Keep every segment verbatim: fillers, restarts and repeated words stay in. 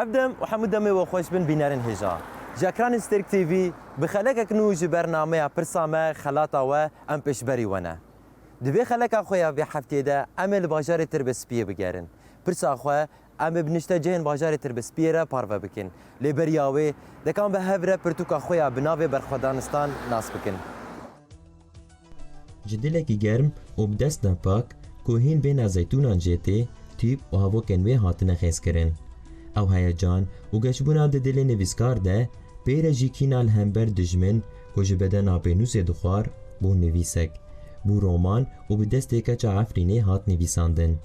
Ev dem û hemû demê we xweş bin bînerên hêja. Ji ekranên Stêrk T V bi xelekek nû ji bernameya Pirsa Me Xelata We em pêşberî we ne. Di vê xeleka xwe ya vê hefteyê de em ê li bajarê Tirbespiyê bigerin. Pirsa xwe em ê bi niştecihên bajarê Tirbespiyê re parve bikin. Lê beriya wê, de ka em bi hev re pirtûka xwe ya bi navê Berxwedanistan nas bikin. Ji dilekî germ û bi dest nepak ku hîn bêhna zeytûnan jê tê, tîp û havokên wê hatine xêzkirin. Ew heyecan û geşbûna di dilê nivîskar de pê re jî kîna li hember dijmin ku ji bedena pênûsê dixwar, bû nivîsek, bû roman û bi destê keça Efrînê hat nivîsandin.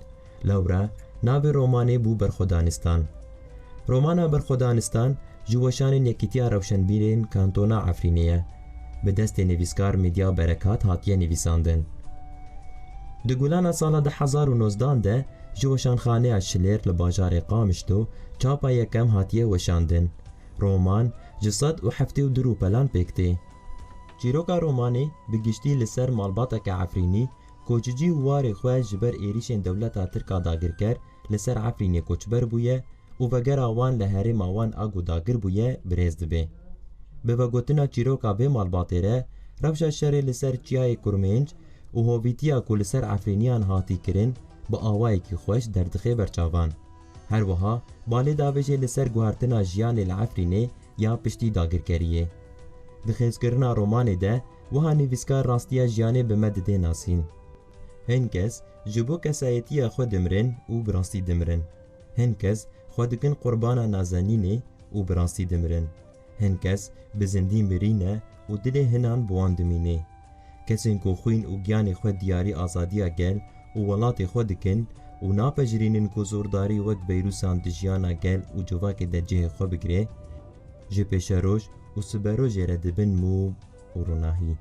Lewra navê romanê bû Berxwedanistan. Romana Berxwedanistan ji weşanên Yekîtiya Rewşenbîrên Kantona Efrînê ye. Bi destê nivîskar Medya Berekat hatiye nivîsandin. Di gulana sala du hezar û nozdan de ji Weşanxaneya Şilêr li bajarê Qamişlo çapa yekem hatiye weşandin. Roman ji sed û heftê û du rûpelan pêk tê. Çîroka romanê bi giştî li ser malbateke Efrînî ku ji cî û warê xwe ji ber êrîşên dewleta Tirk a dagirker li ser Efrînê koçber bûye û vegera wan li herêma wan a ku dagir bûye, bi rêz dibe. Bi vegotina çîroka vê malbatê re, rewşa şerê li ser Çiyayê Kurmênc û hovîtiya ku li ser Efrîniyan hatî kirin, bi awayekî xweş derdixe ber çavan. Her wiha, balê davêjê li ser guhertina jiyanê li Efrînê ya piştî dagirkeriyê. Di xêzkirina romanê de, wiha nivîskar rastiya jiyanê bi me didê nasîn. Hin kes ji bo kesayetiya xwe dimirin û bi rastî dimirin. Hin kes xwe dikin qurbana nazenînê û bi rastî dimirin. Hin kes bi zindî mirî ne û dilê hinan bi wan dimînê. Kesên ku xwîn û giyanê xwe diyarî azadiya gel û welatê xwe dikin û napejirînin ku zordarî wek veyrûsan di jiyana gel û civakê de cihê xwe bigire, ji pêşeroj û siberojê re dibin mûm û ronahî.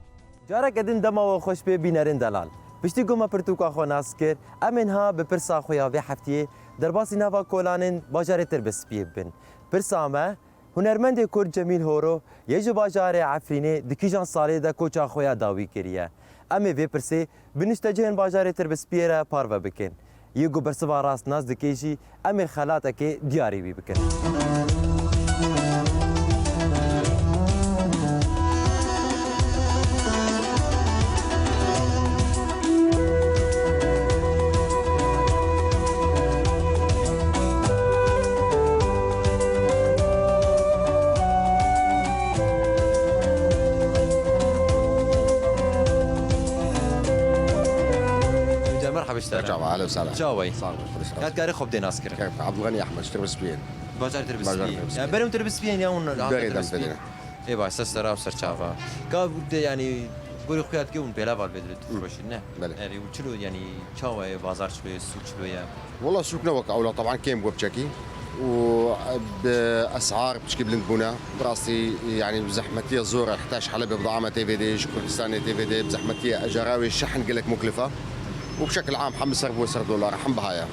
Careke din dema we xweş bê bînerên delal. Piştî ku me pirtûka xwe nas kir, em ê niha bi pirsa xwe ya vê heftiyê derbasî nava kolanên bajarê Tirbespiyê bibin. Pirsa me, hunermendê Kurd Cemîl Horo yê ji bajarê Efrînê di kîjan salê de koça xwe ya dawî kiriye? Em ê vê pirsê bi niştecihên bajarê Tirbespiyê re parve bikin. Yê ku bersiva rast nas dike jî, em ê xelatekê diyarî wî bikin. Merhaba, işte. Merhaba, ahlen ve sahlen. Çawa yî? Sağ olun, hoş geldin. Yadgarê xwe bidê nas kirin. Keyf, Abdülgani Ahmet, Tirbespiyê. Bajar Tirbespiyê. Bajar Tirbespiyê. Ya, berê hûn Tirbespiyê ya hûn li Tirbespiyê? Berê dem, berê. Ê baş, ser sera û ser çava. Ka de, yanî, gorî xuya dike hûn pêlaval bê dilê tu firoşin, ne? Belê. Yanî, û çilo, yanî, çawa ye, bazar çilo ye, sûk çilo ye? Wala sûk ne wek ewla, teban kêm bû piçekî. Û bi esar piçkî bilind bûne. Bi rastî, yanî, zehmetiye zor e. Heta ji Helebê bidame tê vê dê, ji Kurdistanê tê vê dê, bi zehmetiye ejara wê şehn gelek muklif e. Û bi şekil am hem ser bû ser dolar, hem biha ye.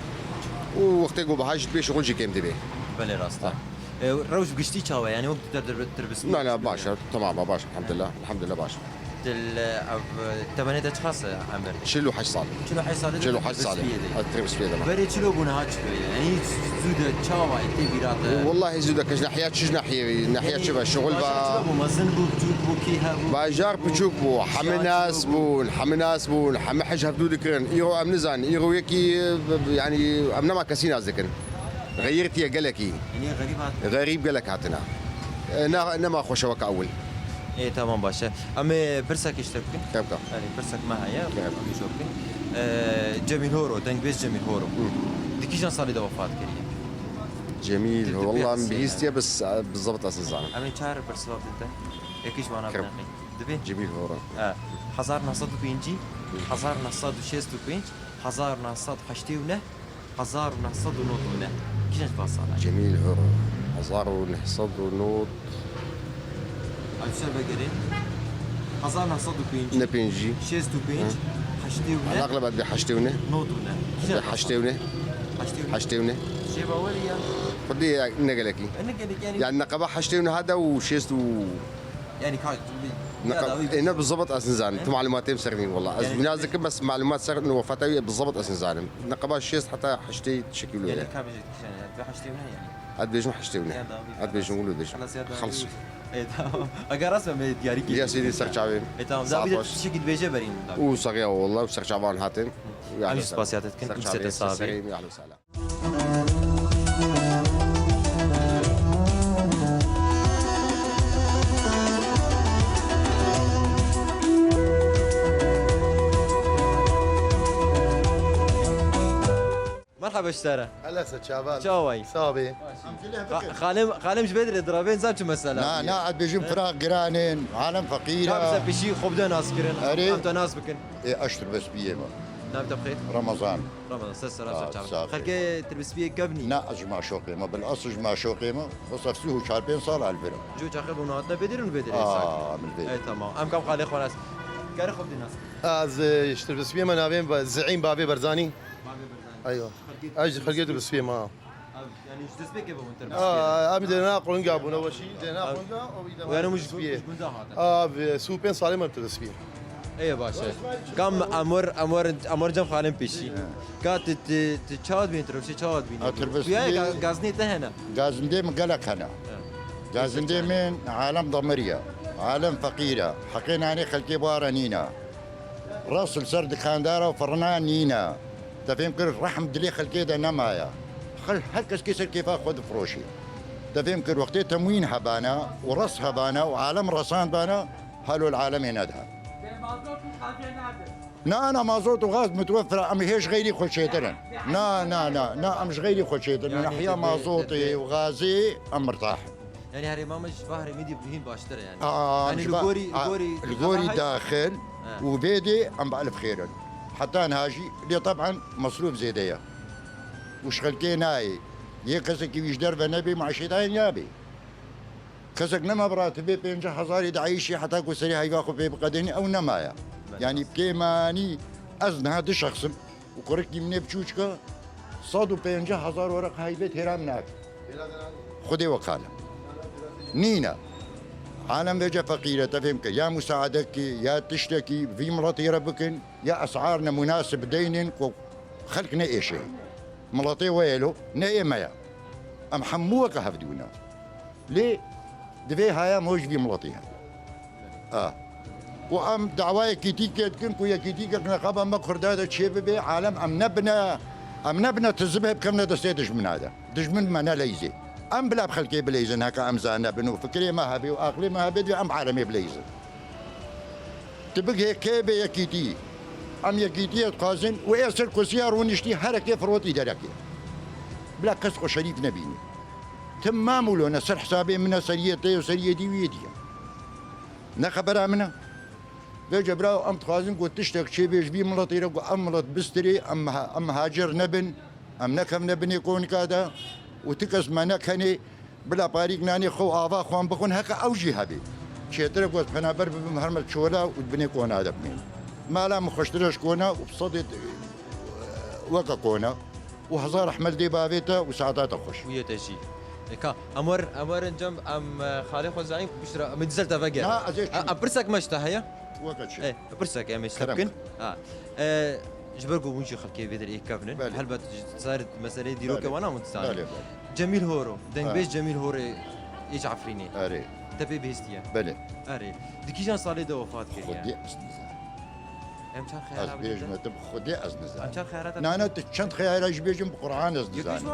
Û wextê ku biha jî dibê, şixul jî kêm dibê. Belê, rast e. Ha. E, rewş bi giştî çawa ye? Yanî wek tu der, der, Tirbespiyê. Na, na, baş e. Temam e, baş e. Elhamdülillah. Elhamdülillah, baş e. Til, ev, temenê te çiqas e emir? Çil û heşt sal. Çil û heşt salê de Tirbespiyê de. Çil û heşt salê. Ha, Tirbespiyê de. Berê çilo bû, niha çilo ye? Yanî zû de çawa ye, tê bîra te? Wallahî zû de, kej nahiya çi nahiye, nahiya çi be, şixul be. Yanî bajar çilo bû, mezin bû, biçûk bû, kî hebû? Bajar biçûk bû, hemî nas bûn, hemî nas bûn, hemî hej hevdû dikirin. Îro em nizanin, îro yekî, yanî em nema kesî nas dikin. Xeyirtiye gelekî. Yanî xerîb hat? Xerîb gelek hatine. E, ne, nema xweş e weke ewil. Ê, tamam, baş e. Em ê pirsekê ji te bikin. Kevka. Yanî pirsek me heye, Kevka. Em ê ji we bikin. E, Cemîl Horo, dengbêj Cemîl Horo. Hı. Di kîjan salî de wefat kiriye? Cemîl, tu, tu walla pê em bihîstiye, bes, bi zebit ez nizanim. Em ê çar bersiva bidin te. Yekî ji wana bineqî. Dibê? Cemîl Horo. E, hezar neh sed û pêncî, hezar neh sed û şêst û pênc, hezar neh sed û heştê û neh, hezar û neh sed û nod û neh. Kîjan ji van salan? Cemîl Horo. Hezar û neh sed û nod. Ay, ser vegerê. Hezar neh sed û pêncî. Ne pêncî. Şêst û pênc, hı, heştê û neh. Aqleba dibê heştê û neh. Nod û neh. Kîjan ji van salan? Heştê û neh. Heştê û neh. Heştê û neh. Ji cêba we re ya? Xwedî ne gelekî. Ne gelekî, yanî. Yanî neqeba heştê û neh de û şêst û Yanî ka, Neqe-, ya da wî ê, ne bi zebit ez nizanim. He? Tu malûmatê min ser nîn wela. Ez, yanî, vînaz dikim, bes malûmat ser wefata wî bi zebit ez nizanim. Neqeba şêst heta heştê şekil wê. Yanî ka bêje kîjan e, tu heştê û neh yanî. Ez dibêjim heştê û neh. Ya, dawî. Ez dibêjim wilo dibêjim. Xelas ya, dawî. Xelas. E, tamam. Eger rast be, me diyarî kir. Ya seyîdî serçavên. E, tamam. Saet dawî de baş. Tiştekî dibêje berî min dawî. Û saxiya wallah, û serçavan hatin. Hı. Em jî spasiya te dikin. Serçavê, sete sabe. Serçavê, ya, ahlen sala. Merhaba ji te re. Hele se çaval. Çawa yî? Sawa bê. Xa-, xalim, xalim ji vê dirê dirabên zam çi mesela? Na, na, ez bêjim firaq giranên, alem feqîr e. Çawa pişî xwe bide nas kirin, erê. Em te nas bikin. Ê, eştir bes biyê me. Navê te bi xêr? Ramazan. Ramazan, ser sera ser çav. Xelkê tirbisbiyê kevnî. Na, ez ji maşoqê me, bil asl ji maşoqê me. Xwe sefsû û çar pênc sal el vir. Ji çaxê bû hatine vê dirê û vê dirê. Aa, min vê. E, tamam. Em kam xalê xwe nas. Kare xwe bide nas. Ez, e, ji tirbisbiyê me navê Zeîm Bavê Berzanî. Eywa. Ez ji xelkê tu bi spê ma. Ev, yani ji destpêkê bû min tir bi spê. Aa, em dê na qulunga bûne weşî, dê na qulunga, o bir de. Uyanım ucuz bir spê. Ucuz hatta. Abi, su pênc salê me tu bi spê. Eye baş e. Kam emor, emor, emor cem xalin pêşî. Ka ti, ti, ti çawa dibîn, ti rewşê çawa dibîn? Ha, tir bi spê. Ga-, gaznê te hene? Gazindê min gelek hene. Gazindê min alem damiriye. Alem feqîre. Heqê nanê xelkê bû ara nîne. Rast li ser dikandara û firina nîne. Te fêm kir, rehm dilê xelkê de nemaye. Xel-, her kes kê ser kêfa xwe difiroşê. Te fêm kir, wextê temwîn hebana û rast hebana û alem resandbana, halo li alemê nediha. Na, na, mazot û gaz mutwefir e, em hê ji xeyrî xwe çêtir in. Na, na, na, na, em ji xeyrî xwe çêtir in. Yanî, ehiya te, te, mazotê te, û gazê em mirtah in. Yani herêma me ji va herêmê dî hîn baştir e yani. Aa, yani ji li ba-, gorî, a, li gorî, li gorî daxil û vê dê em bi elf xêr in. Heta niha jî lê teb'en mesrûf zêde ye. Û ji xelkê nayê. Yê kesekî wî ji derve nebê, maşê dayê nabê. Kesek nema bi ratibê pêncî hezarî dieyşî heta ku serê heyva xwe pê biqedênî, ew nemaye. Belê. Yani bi kêmanî ez niha du şexsim. û kurikî min ê biçûçik e, sed û pêncî hezar weraq heybê têra min nake. Xwedê wekale. Nîne. Alem vêce feqîr e, te fêm ke. Ya musaadekî, ya tiştekî vî miletî re bikin, ya esar ne munasib deynin ku xelk ne êşe. Miletê we yê lo, ne ê me ye. Em hemû weke hevdû ne. Lê divê haya moj vî miletî hebe. A. Û em dawa yekîtîkê dikin ku yekîtîkek neqaba me Kurda de çê bibe, alem em nebine, em nebine tizibê bikevne destê dijmina de. Dijmin me neleyzê. Em bila bi xelkê bileyzin, heke em zane bin û fikirê me hebe û aqlê me hebe, divê em alemê bileyzin. Tu bigihê kê bê yekîtî. Em yekîtiyê dixwazin û ê ser kursiya rûniştî herekê firotî derekê. Bila kes xwe şerîf nebînî. Tim mam û lo ne ser hesabê min e, seriyê te yo, seriyê dî wî yê dî ye. Ne xebera min e. Vêce biraw em dixwazin ku tiştek çêbê ji vî miletê re ku ev milet bistirê, em, em hacer nebin, em nekevne binê konika de û ti kes me nekenê. Bila parîk nanê xwe û ava xwan bixwin, heke ew jî hebê. Çêtir e ku ez penaber bibim herme çola û di binê kona de bimînim. Mala min xweştir e ji kona û bi sedê weke kona û hezar rehmet dê bavê te û saeta te xweş. Û yê te jî. E, ka, em wer, em werin cem, em, e, xalê xwe zayîn piştre, em dizel te vegerin. Na, ez ê çim. E, e, pirsek me ji te heye? Weke çi? E, pirsek em ê ji te bikin. Kerem. Ha. E, Ji ber ku hûn jî xelkê vê derê kevn in, belê, helbet ji ser meseleyê dîrokê, belê, wana hûn dizanin. Belê, belê. Cemîl Horo, dengbêj, ha, Cemîl Horê ê ji Efrînê. Erê. Te pê bihîstiye? Belê. Erê. Di kîjan salê de wefat kiriye? Xwedê ez nizanim. Em çar xeyala. Ez bêjim te, bi Xwedê ez nizanim. Em çar xeyala te. Na, na, tu çend xeyala jî bêjim, bi Quran ez nizanim.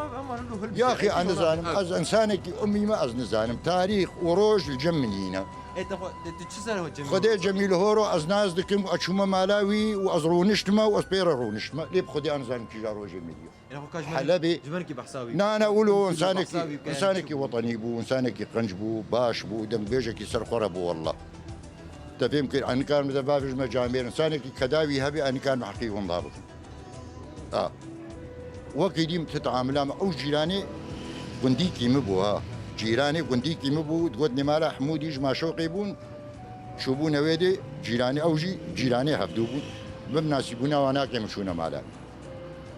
Yaxî, ez nizanim. Ez însanekî ummî me, ez nizanim. Tarîx û roj li cem min nîne. Ê, te xwe, te, tu çi ser xwe Cemîl Xwedê Horo? Cemîl Horo ez nas dikim, ez çûme mala wî û ez rûniştime û ez pê re rûniştime. Lê bi Xwedê ez nizanim kîja rojê me diyo. Ê, xwe ka ji ber, Helebê. Ji ber kî behsa wî. Na, na, wilo, tu însanekî, behsa wî bike, însanekî çi bû? Wetenî bû, baş bû, dengbêjekî ser xwe re bû, wallah. Te fêm kir, ez nikarim te bavêjime camêr, însanekî kedawî hebî, ez nikarim heqî winda bikim. A. Wekî dîm ti teamila me, ew cîranê gundîkî min bû ha. Cîranê gundîkî min bû, digot nêmala Hemûdî ji Maşoqê bûn, çûbûne wê dê, cîranê ew jî cîranê hevdû bûn. Min nasîbûna wan nake, min çûne mala.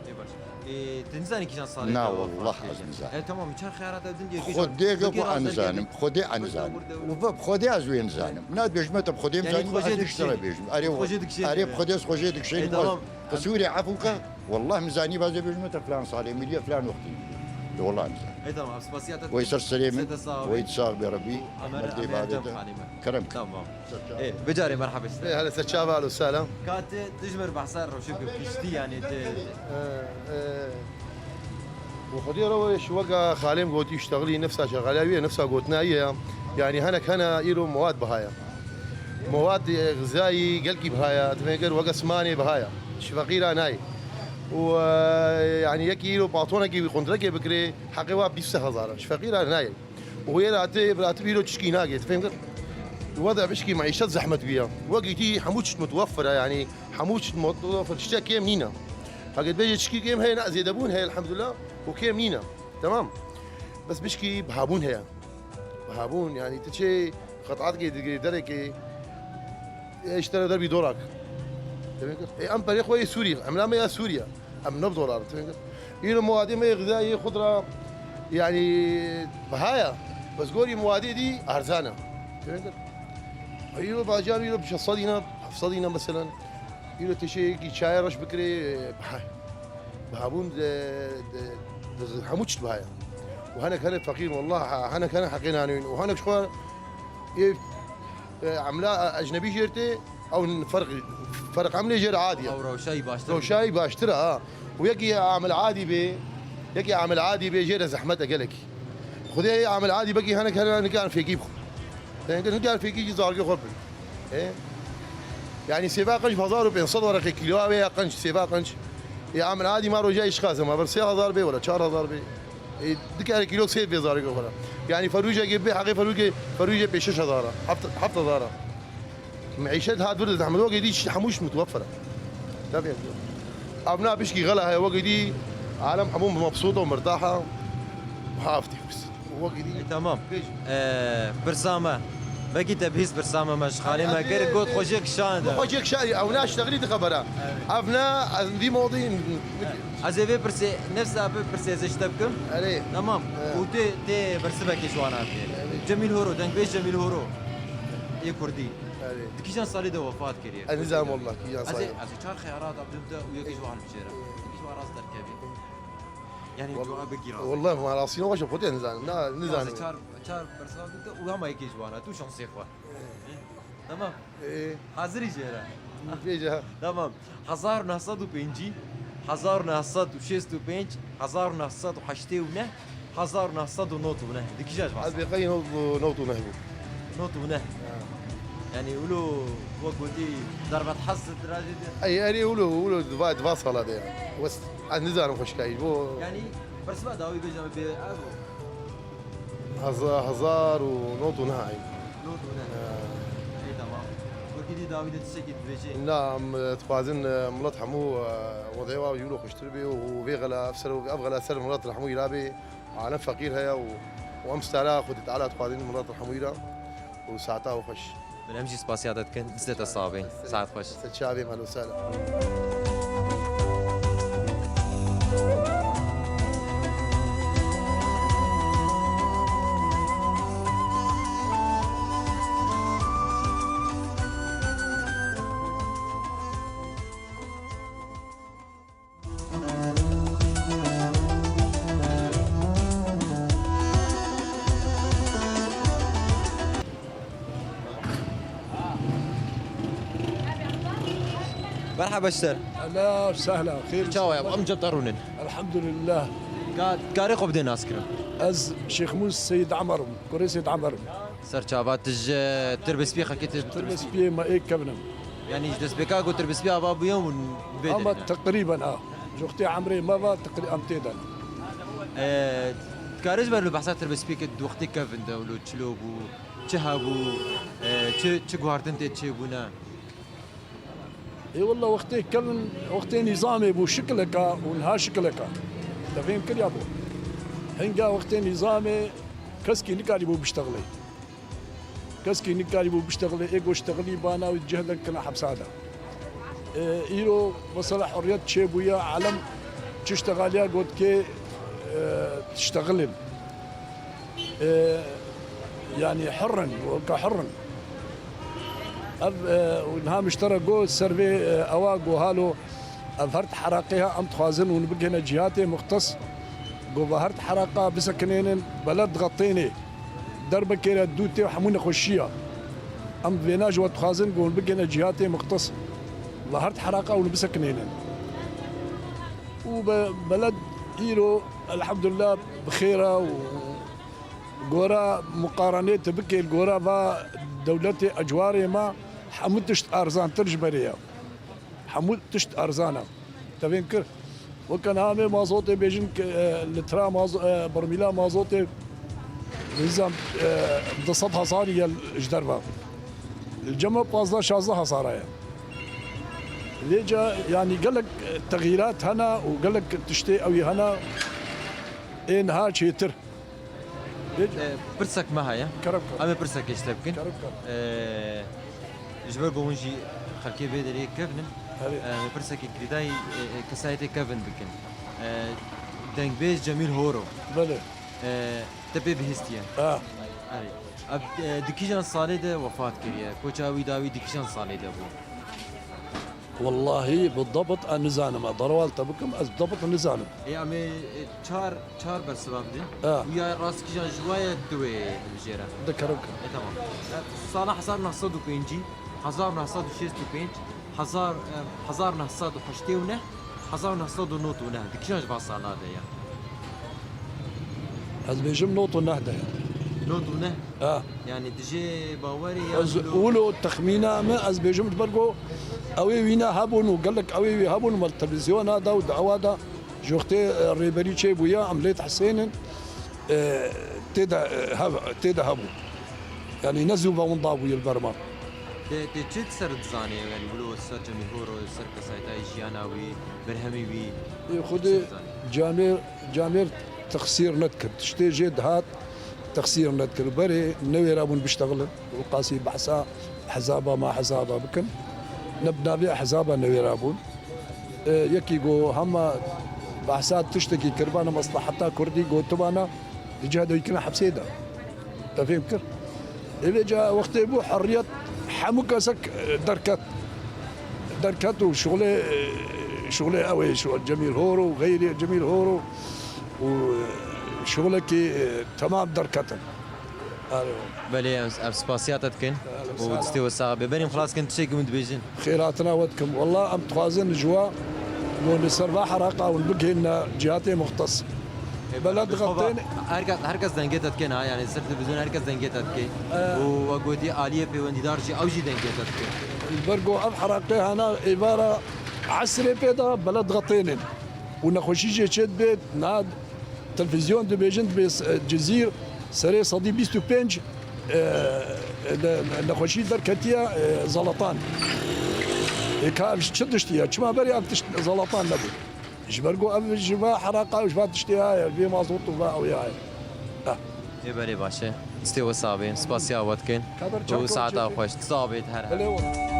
Ê baş. Ê, tu nizanî kîjan salê te wefat kiriye? Na, wallah, ez nizanim. E, tamam, çar xeyara te din diye kîjan? Xwedê ge ku ez nizanim, Xwedê ez nizanim. Û bi Xwedê ez wê nizanim. Na, dibêjime te bi Xwedê nizanim, ez tişt re bêjim. Erê, erê, bi Xwedê ez xwe jê dikişênim. E, tamam. Qisûrê efû ke, wallah min zanî, bazê bêjime te filan salê miriye, filan wextî miriye. Wala nizam. Ey tamam, spasiya te. Wey ser serê min. Wey sax be Rebî. Merdê bavê te. Kerem. Tamam. Ê, bicarê merhaba işte. Ê, hele ser çava, alo, selam. Ka tu dijmir behsa rewşek piştî, yani tu. Ê, ê, û xwedî re wê şi weka xalêm gotî, ştexilî nefsa şexaliya wî ye, nefsa gotina wî ye. Yani henek hene îro mewad biha ye. Mewad, e, xizayî gelkî biha ye. Tu fêm kir weke simanê biha ye. Ji feqîra nayê. Û, e, yani yekî îro patonekî wî kontrekê bikirê, heqê wa bîst hezar e. Ji feqîra nayê. Û wê re hatî, bi hatî îro çişkî nagê, tu fêm kir? Weda bişkî meîşet zehmet bûye. Wekî tî hemû çişt mutwefir e, yanî hemû çişt mutwefir, tiştek kêm nîne. Heke dibêje çişkî kêm heye, ne, zêdebûn heye, elhamdulillah, û kêm nîne. Temam. Bes bişkî bihabûn heye. Bihabûn, yanî tu çê qet'atkê digirî derekê, e, ji te re derbî dorak. Demê kir. E, em perê xwe yê Sûrî, emla me ya Sûriye. Em ne bi dolar, tu fêm kir? Îro muadê me yê xizayê xudra, yanî biha ye. Bes gorî muadê dî erzan e. Tu fêm kir? Îro bajar, îro bi şeş sedî ne, heft sedî ne meselen. Îro tiştekî çayê reş bikirê, biha ye. Bihabûn de, de, de, hemû çişt biha ye. Û henek hene feqîr, wallah, henek hene heqê nanîn. Û henek ji xwe ê, e, emla ecnebî jêr tê, ew ferq, ferq emlê jêr adî ye. Ew rewşayî baştir. Rewşayî baştir e, ha. Û yekî amil adî bê, yekî amil adî bê, jêr e zehmet e gelekî. Xwedê amil adî bekî henek hene nikarin fêkî bixwe. Henek nikarin fêkî jî zargê xwe bin. E? Yani sêva qenc hezar û pênc sed werqê kîloya wê ya qenc, sêva qenc. E, amil adî ma roja îşqaze ma ber sê hezar bê wala çar hezar bê. E, dikare kîlo sêv bê zarê xwe re. Yani ferûjekê bê heqê ferûjê, ferûjê pênc şeş hezar e, heft, heft hezar e. Meîşet hat vir de zehmet wekî dî hemû şt mutwefir e. Tabii. Avna bişkî xela heye wekî dî alem hemû mebsût û mirtah e. Haftî. Wekî dî. E, tamam. Pêş. E, pirsa me. Vekî te bihîst pirsa me, me ji xalê me kir, got xwe jê kişand. Xwe jê kişand, ew ne ştexilî di xebera. Evet. Ev ne, ez vî modî. Ez ê vê pirsê, nefsa vê pirsê ez ê ji te bikim. Erê. Tamam. Evet. Û tê, tê bersivekê ji wana bikê. Evet. Cemîl Horo, dengbêj Cemîl Horo. Ê Kurdî. Erê. Di kîjan salê de wefat kiriye? Ez nizanim wallah, kîjan salê. Ez ê, ez ê çar xeyalat abdim te û yekê ji wan bicêre. Di kîjan rast derkevî? Yani cewabê gî rast. Wallah, ma rastî ne baş e, xwe tê nizanim. Na, nizanim. Çar, çar bersav dikte û hema yekê ji wan e. Tu şansê xwe. Tamam. Ee. Hazirî jê re. Bêje. Tamam. Hezar neh sed û pêncî, hezar neh sed û şêst û pênc, hezar neh sed û heştê û neh, hezar neh sed û nod û neh. Di kîja ji Ez bê qey nod û, nod û neh bû. Nod û neh. Ha. Yani wilo wek gotî dervet hez dirajê de. Ey, erê wilo, wilo diva, diva sala de ya. Wes, ez nizanim xweşkayî bo. Yani bersiva dawî bêje me bê ev. Heza-, hezar û nod û neh ey. Nod û neh. Ha. Ey, tamam. Wekî dî dawî de tiştekî dibêjê? Na, em, e, dixwazin, e, milet hemû, e, wedê wa wilo xweştir bê û vê xela, ev ser, ev xela ser milet hemû îra bê. Alem feqîr heye û, û em stara Xwedê Teala dixwazin milet hemû îra û saeta xweş. Min em jî spasiya te dikin, distê te sax bê. Saet xweş. Ser çavê me, lo sala. Merhaba ji te re. Ehla sehla, xêr. Çawa ye? Em cem te rûnin. Elhamdulillah. Ka-, karê xwe bidê naskirin. Ez Şêxmûs Seyîd Emer im, kurê Seyîd Emer im. Ser çava tu ji Tirbespiyê xelkê tu Tirbespiyê me ê kevin im. Yanî ji destpêka ku Tirbespiyê ava bûye hûn vê Ama derê ne? Teqrîben a. Ji wextê emrê me ve teqrî-, em tê de ne. E, dikarî ji ber li behsa Tirbespiyê ke di wextê kevin de û li çilo bû, çi hebû, e, çi, çi guhartin tê çêbûne? Ê wela wextê kevin, wextê nîzamê bû şikileka û niha şikileka. Te fêm kiriya bo. Hinga wextê nîzamê keskî nikarîbû biştexilê. Keskî nikarîbû biştexilê, ê ku ştexilî bana wî cih de kina hepsa de. Ê, îro mesela hurriyet çêbûye, alem çi ştexaliya gotkê, e, ştexilin. E, yanî hurr in, weke hurr in. Ev, e, niha min ji te re got ser vê, e, ewa ku halo ev her ti heraqê ha em dixwazin hûn bigihine cîhatê muxtes. Go va her heraqa bisekinênin, beled dixetênê. Derbekê re dû tê hemû nexweşiya. Em vêna ji we dixwazin, go hûn bigihine cîhatê muxtes. Va her heraqa hûn bisekinênin. Û be-, beled îro, elhamdulillah, bi xêr e û gora muqarenê tu bikê, li gora va dewletê ecwarê me, hemû tişt erzantir ji berê ye. Hemû tişt erzan e. Tevên kir. Weke niha em ê mazotê bêjin ki, e, litra mazo-, e, bermîla mazotê nizam, e, du sed hezarî ye ji derve. Li cem me pazdeh şazdeh hezara ye. Vêca, yanî gelek, e, texîrat hene û gelek tiştê ewî hene ê niha çêtir. Vêca. E, pirsek me heye. Kerem, kerem. Em ê pirsekê ji te bikin. Kerem, kerem. E, Ji ber ku hûn jî xelkê vê derê kevin in, Erê. e, pirsekê girêdayî, e, e, kesayetê kevin bikin. E, dengbêj Cemîl Horo. Belê. E, te pê bihîstiye. Ha. Erê. Ev, e, di kîjan salê de wefat kiriye? Koça wî dawî di kîjan salê de bû? Wellahî bi debit ez nizanim. Ez derewal te bikim, ez bi debit nizanim. Ê, em ê, e, çar, çar bersiva bidin. Ha. Û ya rast kîjan ji wa ye tu wê hilbijêre. Dikerim. E, tamam. E, sala hezar neh sed û pêncî, hezar neh sed û şêst û pênc, hezar, e, hezar neh sed û heştê û neh, hezar neh sed û nod û neh. Di kîjan ji van sala de ye? Ez bêjim nod û neh de ye. Nod û neh? Ha. Yani dijê bawerê ya Ez wilo texmîna min, ez bêjim, ji ber ku ew ê wîna hebûn û gelek ew ê wî hebûn, me li televîzyona da û di ewa da ji wextê, e, rêberî çêbûye, em lê dihesênin, e, tê de, e, hev-, tê de hebû. Yani ne zû ve winda bûye li ber me. Te, te çi li ser dizanê, yani wilo ser Cemîl Horo, ser kesayeta jiyana wî, berhemê wî, Ê, Xwedê çi dizanê? Camêr, camêr texsîr nedikir. Tiştê jê dihat, texsîr nedikir. Berê newêra bûn biştexilin. Û qasî behsa hezaba ma hezaba bikin. Ne bi navê hezaba newêra bûn. E, yekî got, hema behsa tiştekî kiribana mesleheta Kurdî, gotibana, di cih de wî kirine hepsê de. Te fêm kir? Ê vêca wextê bû heriyet hemû kesek, e, derket. Derket û şixulê, e, şixulê ew ê, şixulê Cemîl Horo û xeyrê Cemîl Horo û, e, şixulekî, e, temam derketin. Alo. Belê, em, em spasiya te dikin. Alo, û sağ ol. Destê we sax be. Berîm xilas kin, tiştekî min dibêjin. Xêratina we dikim. Wela em dixwazin ji we hûn li ser va heraqa hûn bigihîne cihatê muxtes. Ê, Beled bi xwe va, dixetên. Herkes, herkes dengê te dike, ha, yani ser televîzyon herkes dengê te dike. E. Û we gotî aliyê pêwendîdar jî, ew jî dengê te dike. Ji ber ku ev heraqê hena êvara esrê pê de beled dixetênin. Û nexweşî jê çê dibe, na televîzyon dibêjin, dibe, e, Cizîr serê sedî bîst û pênc, e, de, nexweşî derketiye, e, zeletan. Ê ka ev çi tiştî ye? Çima berê ev tişt zeletan nebû? Ji ber ku ev ji va heraqa û ji va tiştê heye, vê mazot û va ew heye. Eh. Ê berê baş e. Destê we sax be. Spasiya we dikin. Kadir, û çato saeta çekê. Xweş. Sax be her her. Belê we.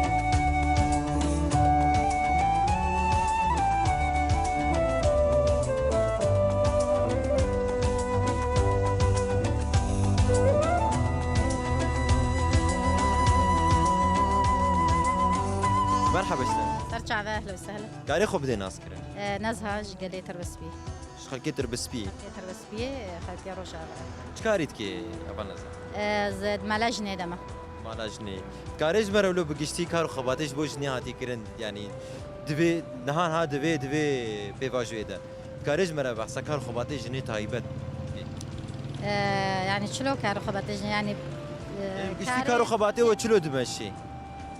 Merhaba işte. Ser çave, ehlen we sehlen. Karê xwe bidê nas. E, Nezha ji gelê Tirbespî. Ji xelkê Tirbespî. Xelkê Tirbespî, e, xelkê Rojava. Çi karî dikê, eva Nezha? E, ez di mala jinê de me. Mala jinê. Dikarê ji me re wilo bi giştî kar û xebatê ji bo jinê hatî kirin, yanî divê, niha niha divê, divê pêvajoyê de. Dikarê ji me re behsa kar û xebatê jinê taybet bikê? E, yanî çilo kar û xebatê jinê, yanî, e, Yanî bi giştî karê kar û xebatê we çilo dimeşê?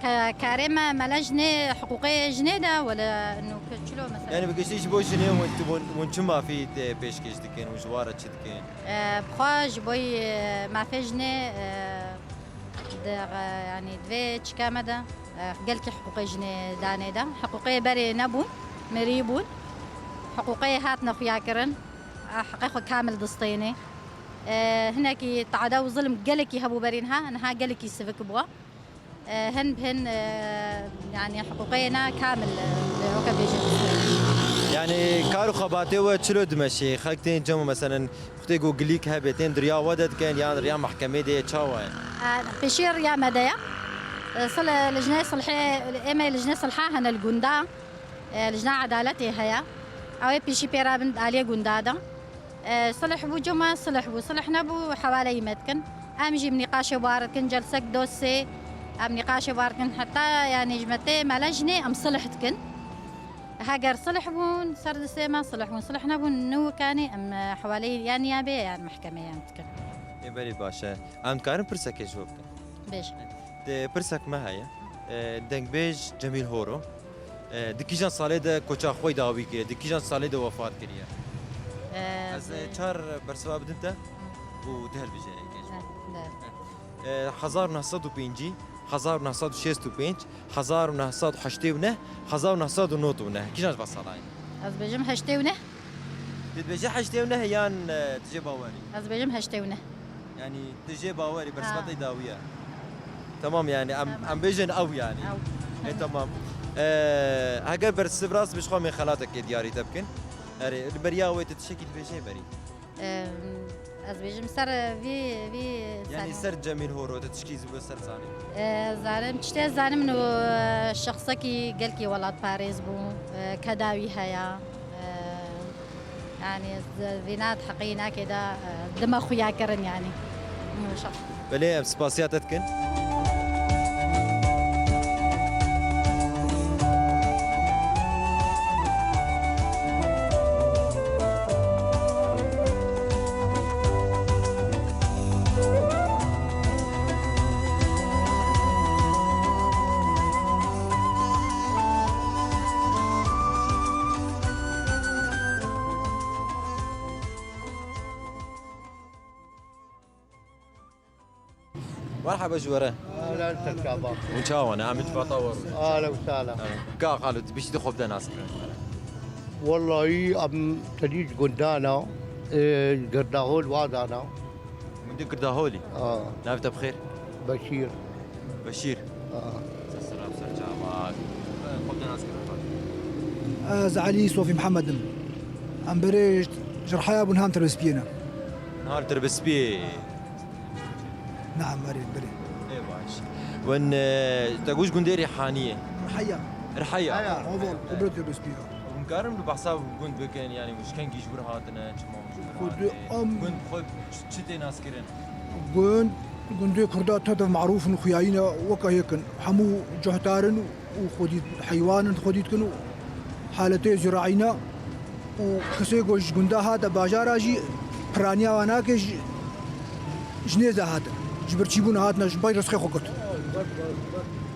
Ka-, karê me mele jinê, hiqûqê jinê de, wele nûke çilo mesela. Yani bi giştî ji bo jinê hûn, hûn, hûn çi mafî tê pêşkêş dikin û ji wan re çi dikin? E, bi xwe ji bo, e, mafê jinê, e, di, e, yani divê çike me de, e, gelkî hiqûqê jinê danê de. Hiqûqê berê nebûn, mirî bûn. Hiqûqê hatine xuyakirin. E, heqê xwe kamil distênê. E, hinekî tada û zilm gelekî hebû berî niha, niha gelekî sivik bû. E, hin bi hin, e, yani hiqûqê ne kamil, e, weke bêjin. Yani kar û xebatê we çilo dimeşê? Xelk tên cem û meselen wextê ku gilîk hebe tên di riya we de dikin yan di riya mehkemê de ye, çawa ye? E, pêşî riya me de ye. E, sil-, lijnê silhê, êmê lijnê silha hene li gunda. E, lijna edaletê heye. Ew ê pêşî pê rabin di aliyê gunda de. E, sulh bû, cuma sulh bû. Sulh nebû, hewaleyî me dikin. Em jî nîqaşê bar dikin, celsek dosê. Em nîqaşê bar dikin. Heta, yanî, ji me tê mele jinê, em sulh dikin. Heger sulh bûn, ser distê me sulh bûn. Sulh nebûn, nû kanî em, e, hewaleyî yan niyabê yan mehkemê yan dikin. Ê, belê baş e. Em dikarin pirsekê ji we bikin? Bêj. Dê pirsek me heye. E, dengbêj Cemîl Horo. E, di kîjan salê de koça xwe dawî kiriye? Di kîjan salê de wefat kiriye? E, Ez, e, çar bersiva bidin te û tu hilbijêre yekê ji wan. E, hezar û neh sed û pêncî, hezar û neh sed û şêst û pênc, hezar û neh sed û heştê û neh, hezar û neh sed û nod û neh. Kîjan ji van sala ye? Ez bêjim heştê û neh. Tu dibêjî heştê û neh yan, e, tu jê bawer î? Ez bêjim heştê û neh. Yanî tu jê bawer î, bersiva te dawî ye. Tamam, yanî em, Tamam. em bêjin ew yanî. Ew. E, tamam. E, heger bersiv rast be, ji xwe em ê xelatekê diyarî te bikin. Erê, li beriya wê tu tiştekî dibêjê berî? Em, ez bêjim ser vî, vî Yanî serê. Ser Cemîl Horo, tu tişkî ji bo ser zanî? E, zanim, tiştê zanim, min û şexsekî gelkî welatparêz bû, e, kedawî heye. E, yanî, ez vîna di heqê înakê de, e, dime xuya kirin, yanî. Belê, em spasiya te dikin. Merhaba ji we re. Ahlan, Serçava. Hûn çawa ne? Em li civata we re. Ahlan û sahlan. Ka Xalid, bişî di xwe bide nas kirin. Wellahî, em tenî ji gundana, e, Girdahol wadana. Gundê Girdaholî? A. Navê te bi xêr? Beşîr. Beşîr. A. Ser serê, ser çava. Xwe bide nas kirin. Ez Elî Sofî Mihemed im. Em berê ji Rihaya bûn, hem Tirbespiyê ne. Niha li Tirbespiyê. Naam, erê, belê. Ê baş. Wen, e, te got gundê Rîhaniyê. Rihaya. Rihaya. Rihaya, oval, qubret Tirbespiyê. Hûn karin bi behsa gund bikin, yanî ji kengî ji wir hatine, çima ji wir Xwedî hatine? Em Gund xwe çi, çi tê naskirin? Gund, gundê Kurda tev merûf in, xuyayî ne, weke yek in. Hemû cuhdar in û xwedî heywan in, xwedî dikin û haletê ziraî ne. Û kesê ku ji gunda hate bajara jî piraniya wan nake, ji, ji nêz de hate. Ji birçîbûn hatine, ji bay rizqê xwe ket.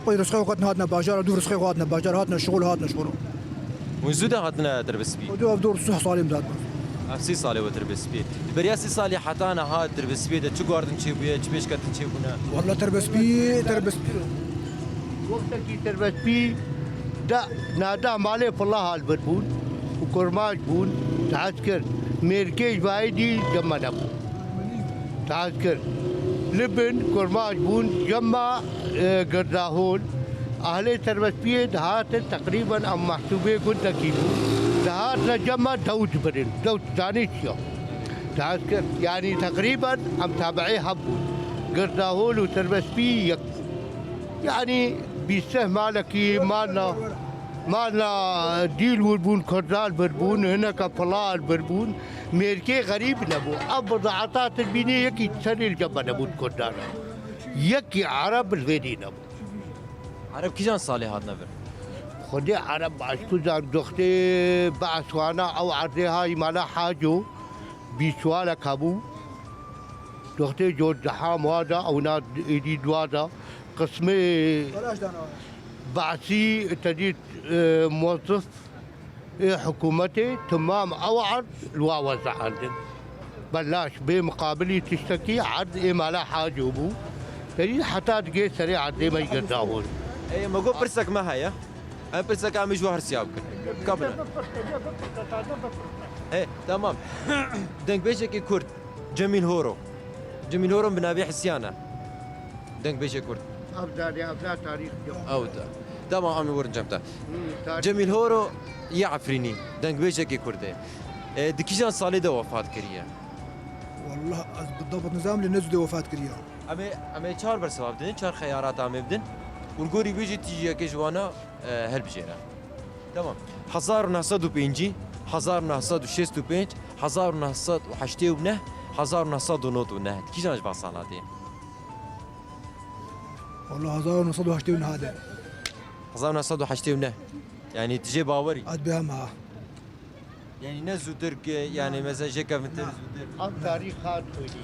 Bay rizqê xwe ket, hatine bajara, dû rizqê xwe hatine bajara, hatine şixul, hatine şixul. Hûn zû de hatine Tirbespî? Û dû ev dor sih salê min de hatine. Ev sî salê we Tirbespî. Di beriya sî salî heta niha Tirbespî de çi guhardin çêbûye, çi pêşketin çêbûne? Walla Tirbespî, Tirbespî. Wextekî Tirbespî de nada malê filla hal bir bûn û kurmac bûn, tehez kir. Mêrkê ji vayê dî cem me nebû. Tehez kir. Li bin kurmac bûn, cem me, e, Girdahol. Ahlê Tirbespiyê dihatin, teqrîben em mehsûbê gundekî bûn. Dihatine cem me dewt birin. Dewt zanî çi ya? Tehez kir. Yanî teqrîben em tabiê hev bûn. Girdahol û Tirbespî yek bûn. Yanî bîseh malekî malna, malna dîl wir bûn, Kurdan bir bûn, hineke filal bir bûn. Mêrkê xerîb nebû. Ev bizaeta tu dibînî yekî serê li cem me nebû di Kurdan. Yekî Ereb li vê dî nebû. Ereb kîjan salê hatine vir? Xwedê Ereb baş ku zan doxtê Be'swana ew erdê hay mala Haco, bîswalek hebû. Doxtê Cor Deham wa da, ew na êdî dwa da. Qismê Be'sî tedît, e, muwezif ê hikûmetê, timam ew erd li wa wezehandin. Belaş, bê miqabilî tiştekî erd ê mala Haco bû. Tedît heta digê serê erdê me yê Girdahol. Ê, me got pirsek me heye. Em pirseka em ê ji we hirsiya bikin. Ka bine. Ê, tamam. Dengbêjekî Kurd. Cemîl Horo. Cemîl Horo bi navê Hisiyan e. Dengbêjê Kurd. Ev zanî, ev na tarîx yok. Ew da. Tamam, em ê werin cem te. Hmm, tarîx. Cemîl Horo yê Efrînî. Dengbêjekê Kurd e. E, di kîjan salê de wefat kiriye? Wallah, ez bi dabt nizam lê ne zû de wefat kiriye. Em ê, em ê çar bersiva bidin, çar xeyarata em ê bidin. Û li gorî wê jî tu jî yekê ji wana, e, hilbijêre. Tamam. Hezar û neh sed û pêncî, hezar û neh sed û şêst û pênc, Hezar û neh sed û heştê û neh, hezar û neh sed û nod û neh. Di kîjan ji van sala de? Wala hezar û neh sed û heştê û neh de. Hezar û neh sed û heştê û neh. Yanî tu jê bawer î? Ez bêhem ha. Yanî ne zûtir ki, yanî mesela jê kevintir zûtir. Ev tarîxa dixwînî.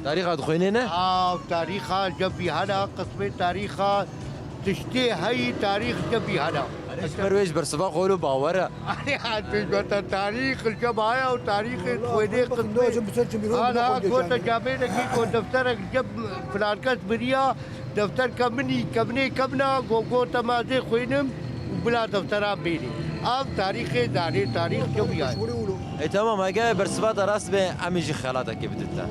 Tarîxa dixwînê ne? Ev tarîxa cebî hene, qismê tarîxa tiştê heyî tarîx cebî hene. Ji ber wê ji bersiva xwe lo bawer e. Pêşbeta tarîx li cem haya û tarîxê xwênê qismê. Hala gote camêrekî ku defterek cem filan kes miriya, defterke min î kevnê kevna, go gote ma zê xwênim û bila deftera bêrê. Ev tarîxê danê, tarîx cem ya. E, tamam, hege bersiva te rast be, em ê jî xelatekê bidin te.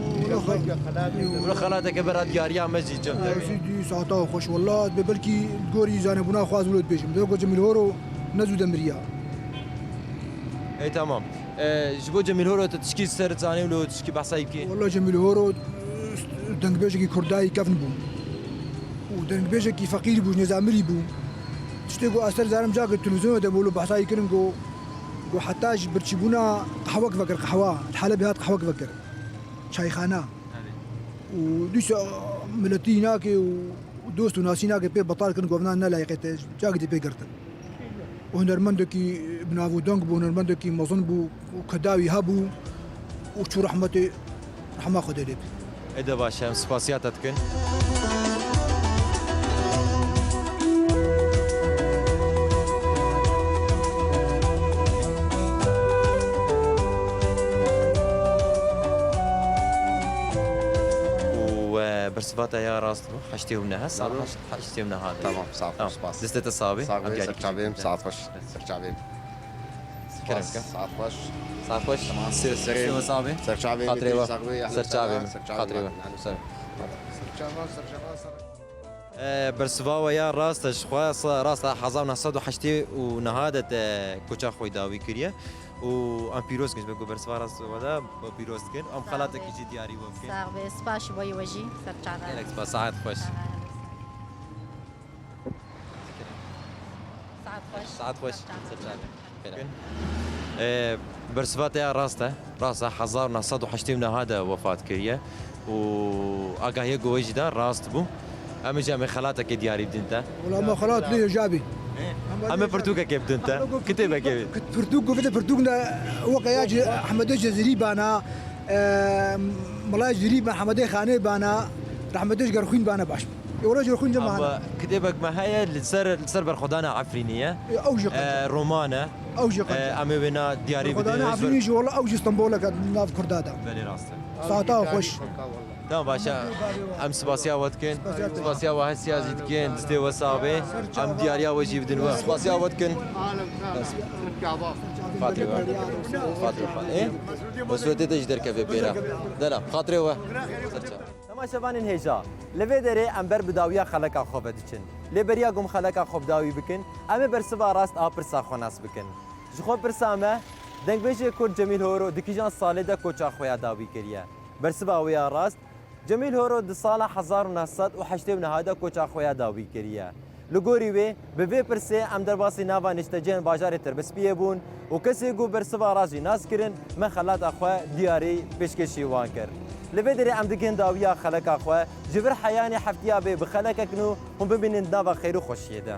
Wilo xelateke bera diyariya me jî cem de. Ew jî dû saeta xweş, wela, be belkî gorî zanebûna xwe ez wilo dibêjim. Dego Cemîl Horo ne zû de miriya. Ey, tamam. E, ji bo Cemîl Horo tu tişkî ser zanî wilo tişkî behsa wî bikî? Wela Cemîl Horo, e, dengbêjekî kurdayî kevn bû. Û dengbêjekî feqîr bû, nêzamirî bû. Tiştê ku ez ser zanim cake televîzyonê de bû, wilo behsa wî kirin ku, ku heta ji birçîbûna qehwek vekir, qehwa. Li Helebê hat qehwek vekir. Çayxana. Û dîsa miletî nake û dost û nasî nake pê betal kirin, govna ne layîqê te, cagî dê pê girtin. Û hunermendekî bi nav û deng bû, hunermendekî mezin bû û kedawî hebû û çû rehmetê, rehma Xwedê lê bû. Ê de baş e, em spasiya te dikin. Û, e, bersiva te ya rast bû, heştê û neh, sal heşt, heştê û neh de. Tamam, sağ ol, spas. Destê te sax be. Sağ ol, serçavê me, saet xweş. Serçavê me. Kerem ke. Saet xweş. Saet xweş. Tamam, ser serê. Sê sax be. Serçavê me, xatirê we. Serçavê me. Xatirê we. Ser. Serçava, serçava, ser. E, bersiva we ya rast e, ji xwe sa-, rast e, hezar û neh sed û heştê û neh de te koça xwe dawî kiriye. Û em pîroz dikin, ji ber ku bersiva rast we da, pîroz dikin. Em xelatekî jî diyarî we bikin. Sax be, spas ji bo we jî, serçava. Gelek spas, saet xweş. Saet xweş. Saet xweş. Serçava. Serçava. E, bersiva te ya rast e. Rast e, hezar û neh sed û heştê û neh de wefat kiriye. Û agahiyê ku we jî da rast bû. Em ê jî em ê xelatekê diyarî bidin te. Wela me xelat lê hêja bî. Em ê pirtûkekê bidin te. Kitêbekê bî. Pirtûk, ku vide pirtûk ne, weke ya ji Ehmedê Cezîrî bana, e, Mela Cezîrî bana, Ehmedê Xanê bana, rehmetê ji Gerxwîn bana baş bû. Ewro jî xwîn cem hene. Kitêbek me heye li ser, li ser berxwedana Efrînê ye. E, ew jî qenc e. E, roman e. Ew jî qenc e. E, em ê wêna diyarî bidin. Berxwedana Efrînê jî wela ew jî Stenbolek e nav Kurda de. Belê rast e. Saeta xweş. Tamam, baş e. Em spasiya we dikin. Spasiya we hesiya jî dikin. Destê we sax be. Em diyariya we jî bidin we. Spasiya we dikin. Xatirê we. Xatirê we. E? Mesûletê te jî derkeve pêra. Dela, xatirê we. Temaşevanên hêja, li vê derê em ber bi dawiya xeleka xwe ve diçin. Lê beriya ku em xeleka xwe bi dawî bikin, em ê bersiva rast a pirsa xwe nas bikin. Ji xwe pirsa me, dengbêjê Kurd Cemîl Horo di kîjan salê de koça xwe ya dawî kiriye? Bersiva wê ya rast, Cemîl Horo di sala hezar û neh sed û heştê û neh de koça xwe ya dawî kiriye. Li gorî wê, bi vê pirsê em derbasî nava niştecihên bajarê Tirbespiyê bûn û kesê ku bersiva rast jî nas kirin, me xelata xwe diyarî pêşkêşî wan kir. Li vê derê em digihên dawiya xeleka xwe, ji vir heyanê heftiya bê bi xelekek nû hûn bimînin di nava xêr û xweşiyê de.